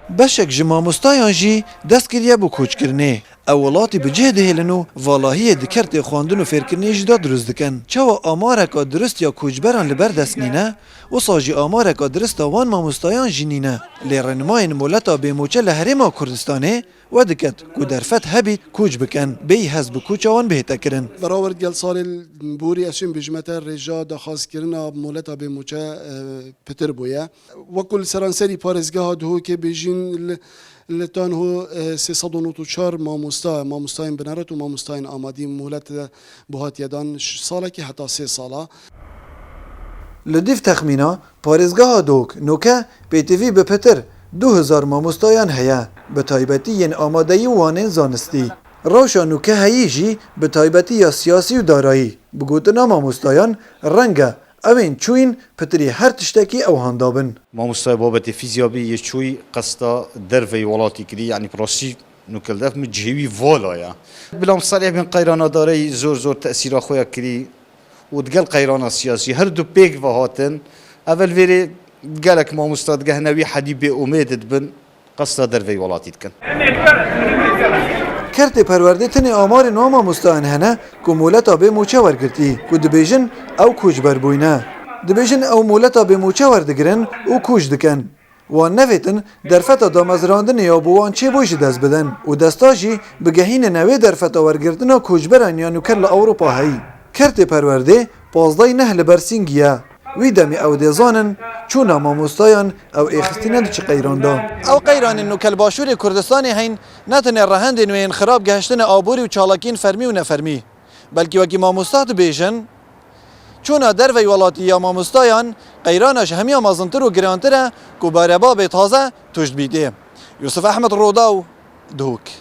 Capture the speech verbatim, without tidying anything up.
Beşek ji mamostayan jî dest kiriye bo koçkirinê. Ew welatî bi cih dihêlin û valahiyê di kertê xwendin û fêrkirinê jî de dirust dikin. Çawa amareka dirust ya koçberan li ber dest nîne, wisa jî amareka dirust a wan mamostayan jî nîne. Lê rênimayên moleta bêmoçe li Herêma Kurdistanê we diket ku derfet hebît koç bikin, bêyî hez bi koça wan bihête kirin. Berawerd gel salê borî ez çim bêjime te rêja daxwazkirina moleta bêmoçe, e, pitir bûye. Wekul seranserî parêzgeha Duhokê bêjîn li, li tanho, e, sê sed û nod û çar mamosta, mamostayên bineret û mamostayên amadî muhlet, e, bi hatiye dan ş-, salekî heta sê sala. Li dîv texmîna parêzgeha Duhok nûke pêtivî bi pitir du hezar mamostayan heye, bi taybetî yên amadeyî û wanên zanistî. Rewşa nûke heyî jî bi taybetî ya siyasî û darayî, bi gotina mamostayan, reng e, ew ên çûyîn pitirî her tiştekî ew handa bin. Mamostaya babetê fîzya bî yê çûyî qesta derveyî welatî kirî, yanî bi rastî nûke li def min cihê wî vala ye. Bila Salih bin qeyrana dareyî zor zor tesîra xwe ya kirî û digel qeyrana siyasî her du pêk ve hatin. Evel vêrê gelek mamosta digehine wî hedî bêumêd dibin. Qesta derveyî welatî dikin. Kertê perwerdê tenê amarên wan mamostayan hene ku moleta bê moçe wergirtî, ku dibêjin ew koçber bûyne. Dibêjin ew moleta bê moçe werdigirin û koç dikin. Wan nevêtin derfeta damezrandinê ya bo wan çêbû ji dest bidin û desta jî bigehînine wê derfeta wergirtina koçberan ya nûker li Ewropa heyî. Kertê perwerdê pazdeh neh li ber sîngî ye. Wî demê ew dê zanin çûna mamostayan ew ê xistîne di çi qeyran de. Ew qeyranên nûke li Başûrê Kurdistanê heyn ne tenê rehendên wê yên xirab gehiştine aborî û çalakiyên fermî û nefermî, belkî wekî mamosta dibêjin, çûna derveyî welatî ya mamostayan qeyrana ji hemiya mezintir û girantir e ku barebabê taze tûj dibîtê. Yûsif Ehmed Rodaw, Duhok.